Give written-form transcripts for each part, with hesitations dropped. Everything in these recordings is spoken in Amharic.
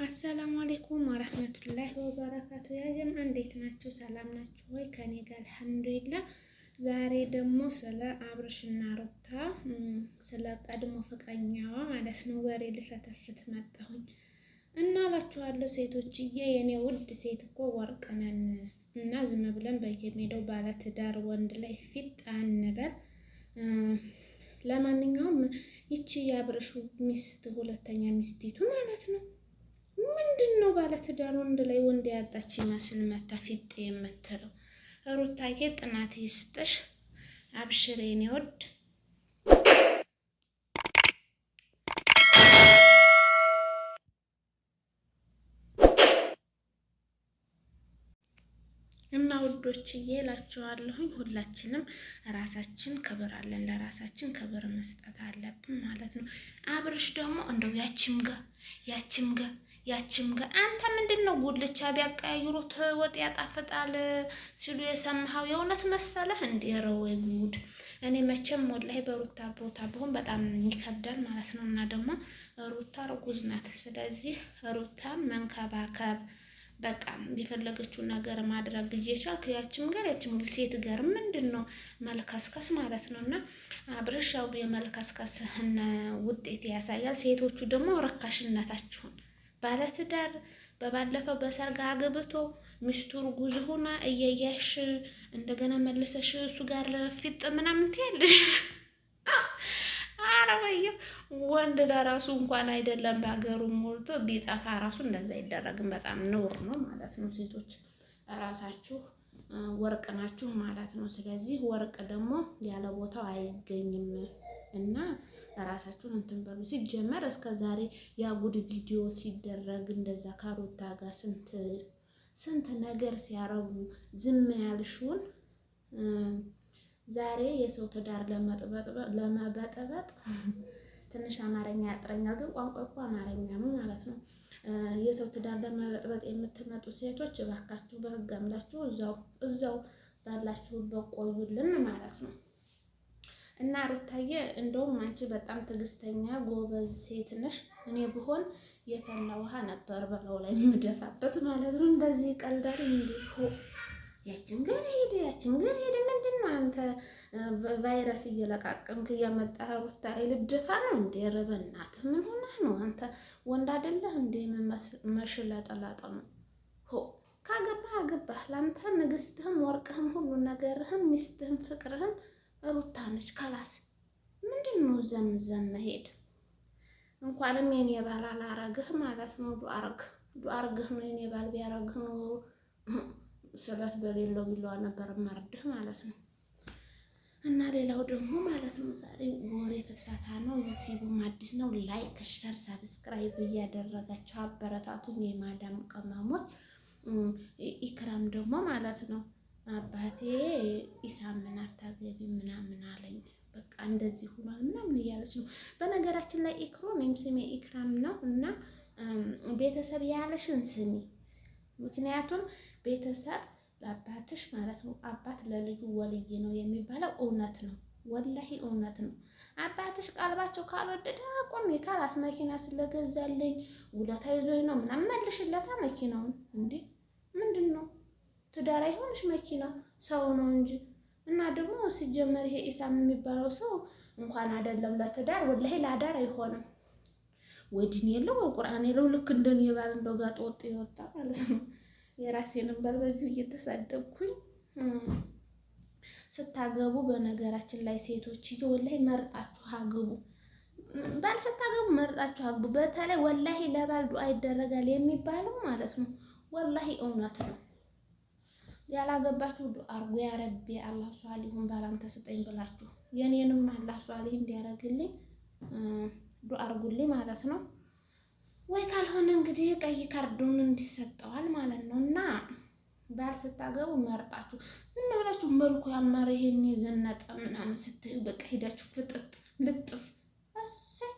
السلام عليكم ورحمة الله وبركاته። يا جماعة እንዴት ናችሁ? ሰላም ናችሁ ወይ? ከኔ ጋር الحمد لله። ዛሬ ደግሞ ስለ አብርሽና ሩታ፣ ስለ ቀድሞ ፍቅረኛዋ ማለት ነው፣ ወሬ ልፈተፍት መጣሁኝ እና እላችኋለሁ ሴቶችዬ፣ የኔ ውድ ሴት እኮ ወርቅ ነን እና ዝም ብለን በየሜዳው ባለትዳር ወንድ ላይ ፊት አንበል። ለማንኛውም ይቺ የአብርሹ ሚስት፣ ሁለተኛ ሚስቲቱ ማለት ነው፣ ምንድን ነው ባለትዳር ወንድ ላይ ወንድ ያጣች ይመስል መታ ፊጥ የምትለው? ሩታዬ ጥናት ይስጥሽ፣ አብሽሬ የኔ ውድ። እና ውዶችዬ እላችኋለሁኝ ሁላችንም ራሳችን ክብር አለን፣ ለራሳችን ክብር መስጠት አለብን ማለት ነው። አብርሽ ደግሞ እንደው ያችም ጋ ያችም ጋ ያችም ጋ አንተ ምንድን ነው ጉልቻ ቢያቀያይሩት ወጥ ያጣፍጣል ሲሉ የሰማኸው የእውነት መሰለህ እንዴ? ኧረ ወይ ጉድ! እኔ መቼም ወላሂ በሩታ ቦታ ብሆን በጣም ይከብዳል ማለት ነው። እና ደግሞ ሩታ እርጉዝ ናት። ስለዚህ ሩታ መንከባከብ፣ በቃ የፈለገችው ነገር ማድረግ እየቻልክ ያችም ጋር ያችም ሴት ጋር ምንድን ነው መልከስከስ ማለት ነው። እና አብርሽ ያው የመልከስከስህን ውጤት ያሳያል። ሴቶቹ ደግሞ ርካሽነታችሁን፣ ባለትዳር በባለፈው በሰርግ አግብቶ ሚስቱ እርጉዝ ሆና እያያሽ እንደገና መልሰሽ እሱ ጋር ፊጥ ምናምን ትያለሽ። ኧረ ወየው፣ ወንድ ለራሱ እንኳን አይደለም በሀገሩ ሞልቶ ቢጠፋ ራሱ እንደዛ አይደረግም። በጣም ነውር ነው ማለት ነው። ሴቶች ራሳችሁ ወርቅ ናችሁ ማለት ነው። ስለዚህ ወርቅ ደግሞ ያለ ቦታው አይገኝም እና ራሳችሁን እንትን በሉ። ሲጀመር እስከ ዛሬ ያጉድ ቪዲዮ ሲደረግ እንደዛ ካሮታ ጋር ስንት ስንት ነገር ሲያረጉ ዝም ያልሽውን ዛሬ የሰው ትዳር ለመበጥበጥ፣ ትንሽ አማርኛ ያጥረኛል፣ ግን ቋንቋ እኮ አማርኛ ነው ማለት ነው። የሰው ትዳር ለመበጥበጥ የምትመጡ ሴቶች እባካችሁ በሕግ አምላችሁ እዛው እዛው ባላችሁበት ቆዩልን ማለት ነው። እና ሩታዬ እንደውም አንቺ በጣም ትዕግስተኛ ጎበዝ ሴት ነሽ። እኔ ብሆን የፈላ ውሃ ነበር በለው ላይ የምደፋበት ማለት ነው። እንደዚህ ቀልዳል እንዲ፣ ያችን ገር ሄደ ያችን ገር ሄደ። ምንድን ነው አንተ ቫይረስ እየለቃቀምክ እያመጣህ ሩታ ላይ ልደፋ ነው እንዴ? ኧረ በእናትህ ምን ሆነህ ነው አንተ? ወንድ አይደለህ እንዴ? መሽለጠላጥ ነው። ሆ ካገባህ አገባህ። ለአንተ ንግስትህም ወርቅህም ሁሉ ነገርህም ሚስትህም ፍቅርህም ሩታ ነች። خلاص ምንድን ነው ዘም ዘም መሄድ? እንኳንም የኔ ባል አላረግህ ማለት ነው። ዱአ አርግ፣ ዱአ አርግህ ነው። የኔ ባል ቢያረግህ ነው ስለት በሌለው ቢለዋ ነበር ማርድህ ማለት ነው። እና ሌላው ደግሞ ማለት ነው ዛሬ ወሬ ፍትፈታ ነው። ዩቲዩብም አዲስ ነው። Like፣ share፣ subscribe እያደረጋችሁ አበረታቱኝ የማዳም ቅመሞች። ኢክራም ደግሞ ማለት ነው አባቴ ኢሳምን አታገቢ ምናምን አለኝ፣ በቃ እንደዚህ ሆኗል ምናምን እያለች ነው። በነገራችን ላይ ኢክሮ፣ እኔም ስሜ ኢክራም ነው እና ቤተሰብ ያለሽን ስሚ። ምክንያቱም ቤተሰብ ለአባትሽ ማለት ነው፣ አባት ለልጁ ወልይ ነው የሚባለው እውነት ነው። ወላሂ እውነት ነው። አባትሽ ቀልባቸው ካልወደደ አቁሚ። خلاص መኪና ስለገዛልኝ ውለታ ይዞኝ ነው ምናምን መልሽለታ መኪናውን። እንዴ ምንድን ነው፣ ትዳር አይሆንሽ መኪና፣ ሰው ነው እንጂ። እና ደግሞ ሲጀመር ይሄ ኢሳም የሚባለው ሰው እንኳን አይደለም ለትዳር ወላሂ ለአዳር አይሆንም። ወይ ዲን የለው ወይ ቁርአን የለው። ልክ እንደኔ ባል እንደው ጋጥ ወጥ የወጣ ማለት ነው። የራሴንም ባል በዚሁ እየተሳደብኩኝ። ስታገቡ በነገራችን ላይ ሴቶች ወላሂ መርጣችሁ አግቡ። ባል ስታገቡ መርጣችሁ አግቡ። በተለይ ወላሂ ለባል ዱዓ ይደረጋል የሚባለው ማለት ነው። ወላሂ እውነት ነው። ያላገባችሁ ዱዓ አርጉ። يا ربي አላህ ሷሊሁን ባል አንተ ስጠኝ ብላችሁ የኔንም አላህ ሷሊህ እንዲያደርግልኝ ዱዓ አርጉልኝ ማለት ነው። ወይ ካልሆነ እንግዲህ ቀይ ካርዱን እንዲሰጠዋል ማለት ነው። እና ባል ስታገቡ መርጣችሁ፣ ዝም ብላችሁ መልኩ ያማረ ይሄን የዘነጠ ምናምን ስታዩ በቃ ሄዳችሁ ፍጥጥ ልጥፍ፣ እሰይ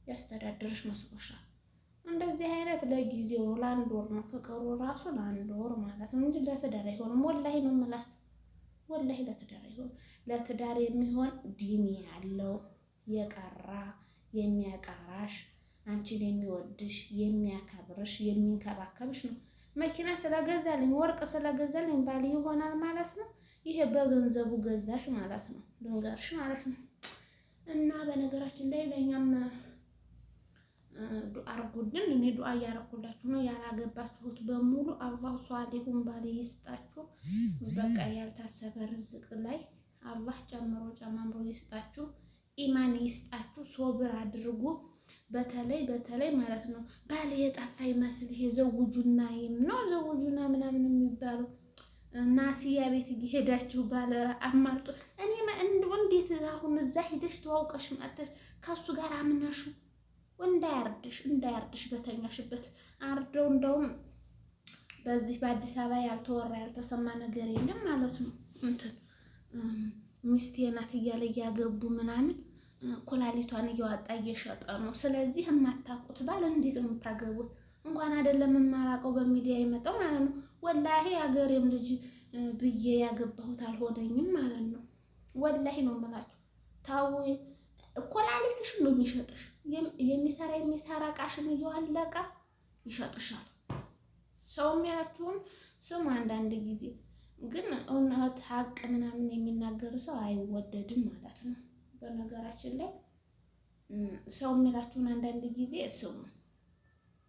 ያስተዳድርሽ መስሎሻል። እንደዚህ አይነት ለጊዜው ለአንድ ወር ነው ፍቅሩ ራሱ፣ ለአንድ ወር ማለት ነው እንጂ ለትዳር አይሆንም። ወላሂ ነው የምላችሁ፣ ወላሂ ለትዳር አይሆንም። ለትዳር የሚሆን ዲን ያለው፣ የቀራ የሚያቀራሽ፣ አንቺን የሚወድሽ፣ የሚያከብርሽ፣ የሚንከባከብሽ ነው። መኪና ስለገዛልኝ፣ ወርቅ ስለገዛልኝ ባል ይሆናል ማለት ነው? ይሄ በገንዘቡ ገዛሽ ማለት ነው። ልንገርሽ ማለት ነው። እና በነገራችን ላይ ለእኛም ዱአ አርጉልን። እኔ ዱአ እያረኩላችሁ ነው። ያላገባችሁት በሙሉ አላህ ሷሊሁን ባል ይስጣችሁ። በቃ ያልታሰበ ርዝቅ ላይ አላህ ጨምሮ ጨማምሮ ይስጣችሁ። ኢማን ይስጣችሁ። ሶብር አድርጉ። በተለይ በተለይ ማለት ነው ባል የጠፋ ይመስል ይሄ ዘውጁና ነው ዘውጁና ምናምን የሚባለው እና ሲያ ቤት እየሄዳችሁ ባለ አማርጦ፣ እኔ እንዴት አሁን እዛ ሂደሽ ተዋውቀሽ መጥተሽ ከእሱ ጋር አምነሹ እንዳያርድሽ እንዳያርድሽ በተኛሽበት አርደው። እንደውም በዚህ በአዲስ አበባ ያልተወራ ያልተሰማ ነገር የለም ማለት ነው። እንትን ሚስቴ ናት እያለ እያገቡ ምናምን ኩላሊቷን እያወጣ እየሸጠ ነው። ስለዚህ የማታውቁት ባል እንዴት ነው የምታገቡት? እንኳን አይደለም የማላውቀው በሚዲያ የመጣው ማለት ነው። ወላሂ የሀገሬም ልጅ ብዬ ያገባሁት አልሆነኝም ማለት ነው። ወላሂ ነው የምላችሁ። ታው ኩላሊትሽን ነው የሚሸጥሽ። የሚሰራ የሚሰራ እቃሽን እየዋለቀ ይሸጥሻል። ሰው የሚያላችሁን ስሙ። አንዳንድ ጊዜ ግን እውነት ሀቅ ምናምን የሚናገር ሰው አይወደድም ማለት ነው። በነገራችን ላይ ሰው የሚላችሁን አንዳንድ ጊዜ ስሙ።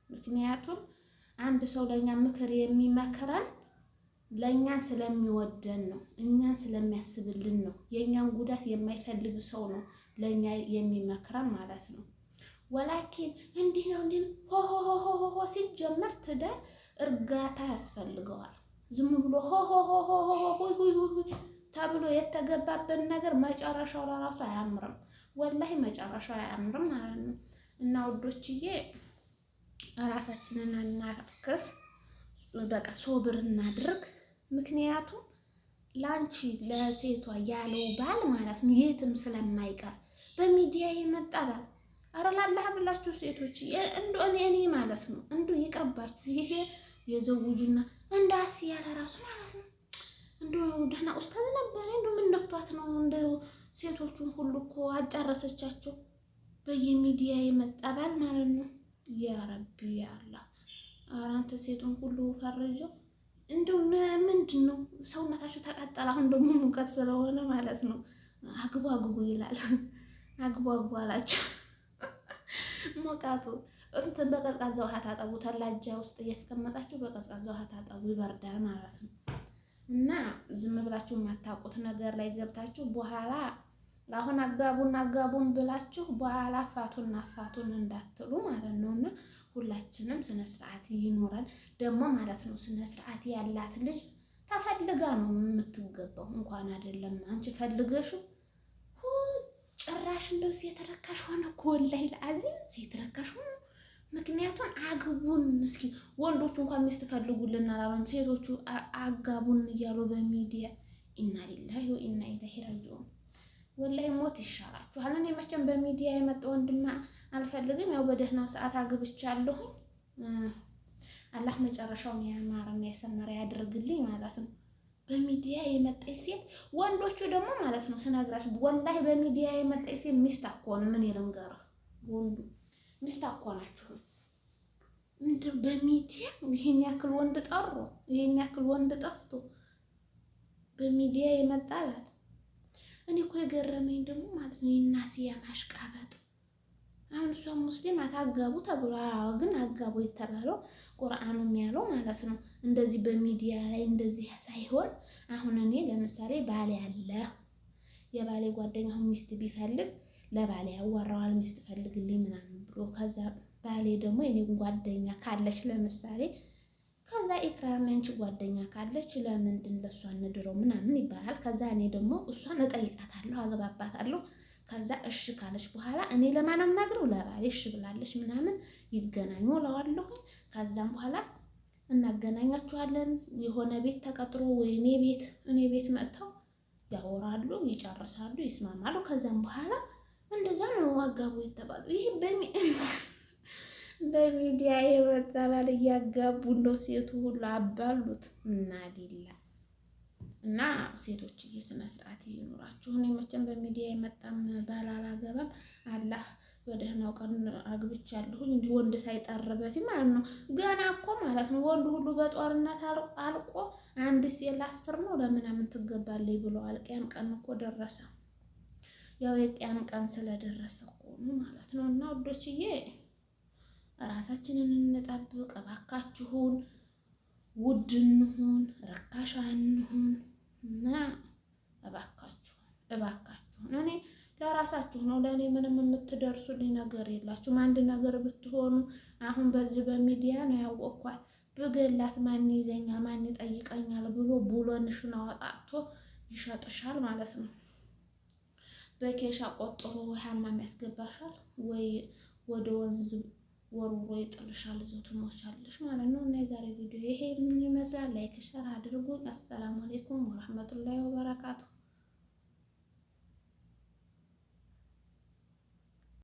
ምክንያቱም አንድ ሰው ለእኛ ምክር የሚመክረን ለእኛን ስለሚወደን ነው፣ እኛን ስለሚያስብልን ነው። የእኛን ጉዳት የማይፈልግ ሰው ነው ለእኛ የሚመክረን ማለት ነው። ወላኪን እንዲህ ነው እንዲህ ነው ሆ ሲጀመር ትዳር እርጋታ ያስፈልገዋል። ዝም ብሎ ሆ ሆ ሆ ሆ ሆ ሆ ተብሎ የተገባበት ነገር መጨረሻው ለራሱ አያምርም። ወላሂ መጨረሻው አያምርም ማለት ነው። እና ውዶችዬ ራሳችንን አናርክስ፣ በቃ ሶብር እናድርግ። ምክንያቱም ለአንቺ ለሴቷ ያለው ባል ማለት ነው የትም ስለማይቀር በሚዲያ የመጣ ባል፣ ኧረ ላላህ ብላችሁ ሴቶች እንዶ እኔ ማለት ነው እንዶ ይቅርባችሁ። ይሄ የዘውጁና እንደ አስያ ለራሱ ማለት ነው እንዶ ደህና ኡስታዝ ነበረ። እንዶ ምን ነክቷት ነው? እንደ ሴቶቹን ሁሉ እኮ አጫረሰቻቸው። በየሚዲያ የመጣ ባል ማለት ነው። ያ ረቢ ያ አላህ፣ ኧረ አንተ ሴቱን ሁሉ ፈርጀው እንደው ምንድን ነው ሰውነታችሁ ተቃጠለ። አሁን ደግሞ ሙቀት ስለሆነ ማለት ነው አግቡ አግቡ ይላል። አግቡ አግቡ አላችሁ። ሞቃቱ እንትን በቀዝቃዛ ውሃ ታጠቡ። ተላጃ ውስጥ እያስቀመጣችሁ በቀዝቃዛ ውሃ ታጠቡ፣ ይበርዳል ማለት ነው። እና ዝም ብላችሁ የማታውቁት ነገር ላይ ገብታችሁ በኋላ አሁን አጋቡን አጋቡን ብላችሁ በኋላ ፋቱን አፋቱን እንዳትሉ ማለት ነው። እና ሁላችንም ስነ ስርዓት ይኖራል ደግሞ ማለት ነው። ስነ ስርዓት ያላት ልጅ ተፈልጋ ነው የምትገባው። እንኳን አይደለም አንቺ ፈልገሽው ጭራሽ እንደው ሴት ረካሽ ሆነ እኮ፣ ወላሂ ለአዚም ሴት ረካሽ ሆነ። ምክንያቱም አግቡን እስኪ ወንዶቹ እንኳን ሚስት ፈልጉልን አላሉም፣ ሴቶቹ አጋቡን እያሉ በሚዲያ። ኢና ሊላሂ ወኢና ኢለይሂ ራጂዑን። ወላሂ ሞት ይሻላችኋል። እኔ መቼም በሚዲያ የመጣ ወንድማ አልፈልግም። ያው በደህናው ሰዓት አግብቻለሁኝ። አላህ መጨረሻውን ያማረና የሰመረ ያድርግልኝ ማለት ነው። በሚዲያ የመጣች ሴት ወንዶቹ ደግሞ ማለት ነው ስነግራችሁ፣ ወላሂ በሚዲያ የመጣች ሴት ሚስት አትሆንም። ምን ልንገርህ፣ ወንዱ ሚስት አትሆናችሁም። እንደው በሚዲያ ይሄን ያክል ወንድ ጠሩ፣ ይሄን ያክል ወንድ ጠፍቶ በሚዲያ የመጣ ባል። እኔ እኮ የገረመኝ ደግሞ ማለት ነው የናስያ ማሽቃበጥ። አሁን እሷ ሙስሊም አታጋቡ ተብሎ፣ ግን አጋቡ የተባለው ቁርአኑ ያለው ማለት ነው እንደዚህ በሚዲያ ላይ እንደዚህ ሳይሆን፣ አሁን እኔ ለምሳሌ ባሌ አለ፣ የባሌ ጓደኛ አሁን ሚስት ቢፈልግ ለባሌ ያዋራዋል፣ ሚስት ፈልግልኝ ምናምን ብሎ። ከዛ ባሌ ደግሞ የኔ ጓደኛ ካለች ለምሳሌ፣ ከዛ ኢክራም ያንቺ ጓደኛ ካለች ለምንድን ለእሷ እንድረው ምናምን ይባላል። ከዛ እኔ ደግሞ እሷን እጠይቃታለሁ፣ አገባባታለሁ። ከዛ እሺ ካለች በኋላ እኔ ለማን የምናግረው? ለባሌ። እሺ ብላለች ምናምን ይገናኙ እለዋለሁኝ። ከዛም በኋላ እናገናኛችኋለን። የሆነ ቤት ተቀጥሮ ወይ እኔ ቤት መጥተው ያወራሉ፣ ይጨርሳሉ፣ ይስማማሉ። ከዛም በኋላ እንደዛ ነው አጋቡ የተባሉ። ይህ በሚዲያ የመጣ ባል እያጋቡ እንደው ሴቱ ሁሉ አባሉት እና ሊላ እና ሴቶች ስነ ስርዓት ይኑራችሁ። እኔ መቼም በሚዲያ የመጣም ባል አላገባም። አላህ በደህናው ቀን አግብቻለሁኝ። እንዲህ ወንድ ሳይጠር በፊት ማለት ነው። ገና እኮ ማለት ነው ወንድ ሁሉ በጦርነት አልቆ አንድ ሴት ለ10 ነው ለምናምን ትገባለች ብለዋል። ቅያም ቀን እኮ ደረሰ። ያው የቅያም ቀን ስለደረሰ እኮ ነው ማለት ነው። እና ውዶችዬ ራሳችንን እንጠብቅ እባካችሁን። ውድ እንሁን፣ ረካሽ አንሁን እና እባካችሁን እባካችሁን እኔ ለራሳችሁ ነው። ለእኔ ምንም የምትደርሱልኝ ነገር የላችሁም። አንድ ነገር ብትሆኑ አሁን በዚህ በሚዲያ ነው ያወቅኳት። ብገላት ማን ይዘኛል፣ ማን ይጠይቀኛል ብሎ ቡሎንሽን አወጣጥቶ ይሸጥሻል ማለት ነው። በኬሻ ቆጥሮ ወይ ሀማም ያስገባሻል ወይ ወደ ወንዝ ወርውሮ ይጥልሻል። እዛው ትሞቻለሽ ማለት ነው። እና የዛሬ ቪዲዮ ይሄ ይመስላል። Like share አድርጉ። አሰላሙ አለይኩም ወረህመቱላሂ ወበረካቱ።